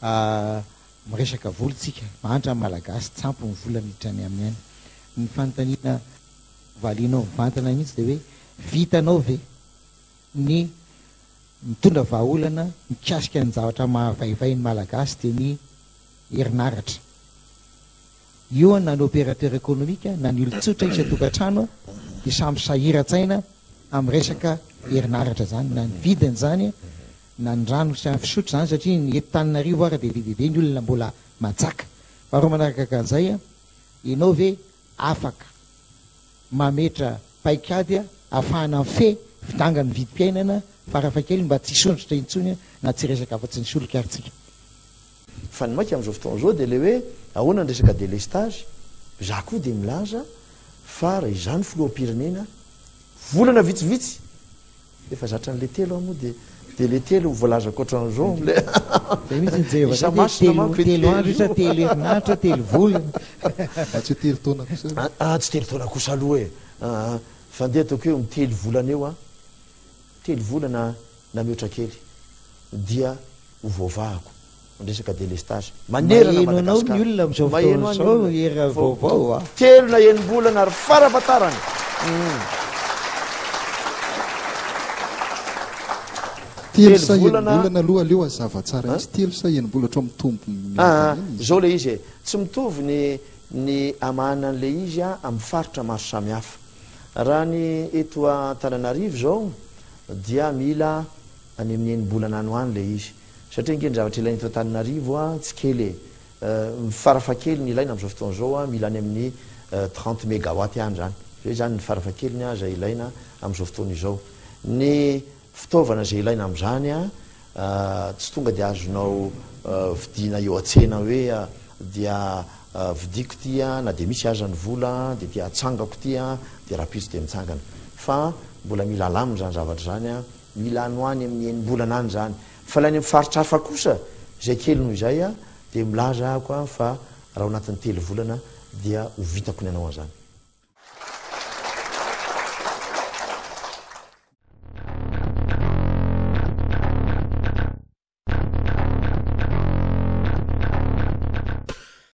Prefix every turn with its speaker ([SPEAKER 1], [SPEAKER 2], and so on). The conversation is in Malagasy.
[SPEAKER 1] Miresaka vola tsika, mahantra ny Malagasy, tsy ampy ny vola miditra any aminy any. Ny fanontaniana valianao mivantana mihitsy dia hoe vitanao ve ny mitondra vahaolana mikasika ny zavatra mahavaivay ny Malagasy dia ny herinaratra. Io na ny opérateur économique na ny olon-tsotra isan-tokantrano dia samy sahiran-tsaina amin'ny resaka herinaratra izany, na ny vidiny izany na ny rano sy ny fisotro izany satria ny eto Tananarivo ara dia be dia be ny olona mbola manjaka. Faharoa manaraka an'izay, ianao ve afaka mametra paikady ahafahana mifehy fidangan'ny vidim-piainana farafahakeliny mba tsy hisondrotra intsony na tsy hiresaka afa-tsy ny solika ary tsika?
[SPEAKER 2] Fa ny maika amin'izao fotoana izao dia ilay hoe ahoana ny resaka délestage, za koa dia milaza fa raha izaho no filoham-pirenena, volana vitsivitsy, efa zatra an'ilay telo aho moa dia dia ilay telo voalazako ohatran'izao amin'ilay
[SPEAKER 1] Zay mihitsy ny jery
[SPEAKER 2] isa masina manko io
[SPEAKER 1] telo andro isa telo herinandro telo volana.
[SPEAKER 3] Ah, tsy telo taona kosa aloha.
[SPEAKER 2] Ah, tsy telo taona kosa aloha e. Ah, fa ndeha ataoko hoe telo volana eo an. Telo volana na mihoatra kely dia ho voavahako ny resaka délestage manerana
[SPEAKER 1] Maheno anao
[SPEAKER 2] Madagascar.
[SPEAKER 1] ny olona amin'izao
[SPEAKER 2] Maheno
[SPEAKER 1] fotoana
[SPEAKER 2] ahy ny
[SPEAKER 1] izao,
[SPEAKER 2] olona.
[SPEAKER 1] hera
[SPEAKER 2] Vao
[SPEAKER 1] vaovao a.
[SPEAKER 2] Telo na enim-bolana ary farafahatarany.
[SPEAKER 3] Telo
[SPEAKER 2] Telo
[SPEAKER 3] sa
[SPEAKER 2] volana.
[SPEAKER 3] enim-bolana aloha aleo hazava tsara mihitsy, telo sa enim-bolana ohatran'ny mitombo
[SPEAKER 2] Aa,
[SPEAKER 3] miadana eny izy.
[SPEAKER 2] zao ilay izy e, tsy mitovy ny ny hamahana an'ilay izy a amin'ny faritra maro samihafa. Raha ny eto Antananarivo izao dia mila any amin'ny enim-bolana any ho any ilay izy. Satria ange ny zavatra ilaina eto Antananarivo tsy kely e. Ny farafahakeliny ilaina amin'izao fotoana izao mila any amin'ny 30 megawatt any izany. Izay izany ny farafahakeliny izay ilaina amin'izao fotoana izao. Ny fitaovana izay ilaina amin'izany tsy tonga dia azonao vidiana eo an-tsena hoe dia vidiako ity na dia misy aza ny vola dia ity atsangako ity dia rahampitso dia mitsangana. Fa mbola mila alamina izany zavatra izany. Mila any ho any amin'ny enim-bolana any izany. Fa ilay any amin'ny faritra hafa kosa, izay kely noho izay, dia milaza aho fa raha ao anatin'ny telo volana dia ho vitako ny hanao an'izany.